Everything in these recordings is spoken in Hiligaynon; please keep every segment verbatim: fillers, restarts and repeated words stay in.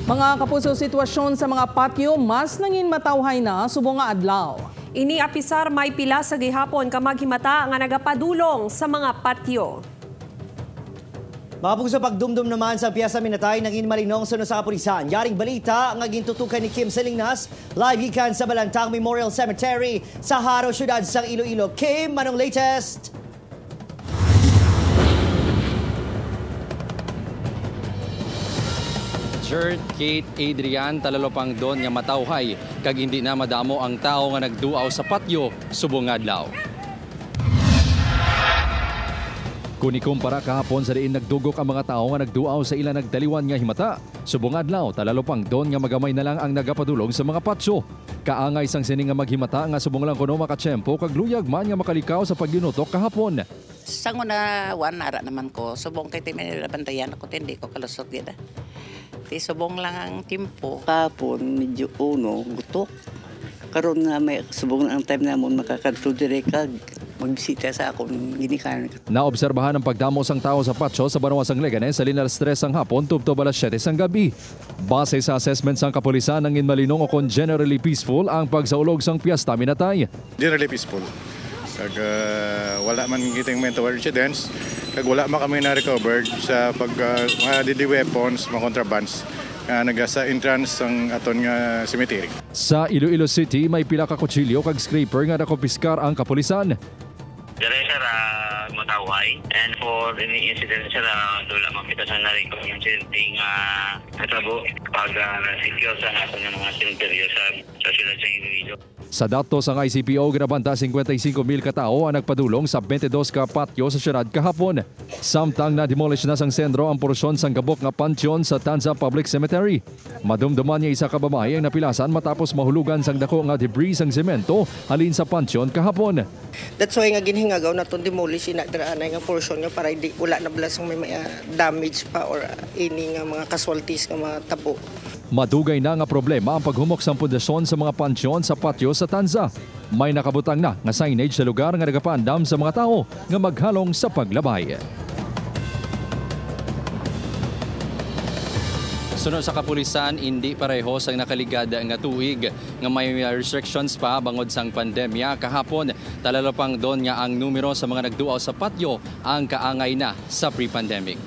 Mga kapuso, sitwasyon sa mga patio mas nangin matawhay na subong nga adlaw. Ini apisar may pila sa gihapon ka maghimata nga nagapadulong sa mga patio. Mga puso, pagdumdom naman sa piyesta minatay nangin malinong suno sa kapulisan. Yaring balita nga gintutukan ni Kim Salinas, live gikan sa Balantang Memorial Cemetery sa Jaro, siyudad sang Iloilo. Kim, anong latest? Jert, Kate, Adrian, talalopangdon nga matawhay kag hindi na madamo ang tawo nga nagduaw sa patio subong nga adlaw. Kun ikumpara kahapon sa diin nagdugok ang mga tawo nga nagduaw sa ila nagtaliwan nga himata, subong nga adlaw, talalopangdon nga magamay na lang ang nagapadulong sa mga patio. Kaangay sang sini nga maghimata nga subong lang kuno makatiyempo kag luyag man nga makalikaw sa paglinutok kahapon. Sang una, wan, ara naman ko. Subong kay ti may nabantayan ako, ti hindi ko kalusot gid, ah. Ti subong lang ang timpo. Kahapon, medyo uno, gutok. Karon nga may subong na ang time namon, makakadto dire kag magbisita sa akon ginikanan. Naobserbahan ang pagdamo sang tawo sa patio sa banwa sang Leganes halin alas tres sang hapon tubtob alas siyete sang gab-i. Base sa assessment sang kapulisan, nangin malinong ukon generally peaceful ang pagsaulog sang piyesta minatay. Generally peaceful. Kag, ah, wala man kita yung mental incidents, kag wala man kami na-recovered sa pag, ah, mga deadly weapons, mga contrabands nga naga sa entrance sang aton nga cemetery. Sa Iloilo City, may pila ka kutsilyo kag scraper nga nakumpiskar ang kapulisan. Dire, sir, ah, matawhay. And for any incident, sir, ah, wala man kita sa na-record incident nga natabo pag, ah, secure sa aton nga mga sementeryo sa, sa siyudad sa Iloilo. Sa datos sang I C P O, ginabanta singkwenta y singko mil ka tawo ang nagpadulong sa bente dos ka patio sa siyudad kahapon. Samtang na-demolish na sang sentro ang porsyon sang gabok nga panteon sa Tanza Public Cemetery. Madumduman nga isa ka babayi ang napilasan matapos mahulugan sang dako nga debris sang semento halin sa panteon kahapon. That's why nga ginhingagaw naton demolish ina dira anay nga portion nga para hindi, wala na bala sang may, may, ah, damage pa or, ah, any nga mga casualties nga matabo. Madugay na nga problema ang paghumok sang pundasyon sa mga panteon sa patio sa Tanza. May nakabutang na nga signage sa lugar nga nagapaandam sa mga tawo nga maghalong sa paglabay. Suno sa kapulisan, indi pareho sang nakaligad nga tuig nga may restrictions pa bangod sang pandemya. Kahapon, talalapangdon nga ang numero sa mga nagduaw sa patio ang kaangay na sa pre-pandemic.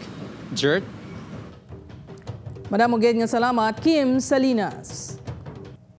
Jert? Madamo gid nga salamat, Kim Salinas.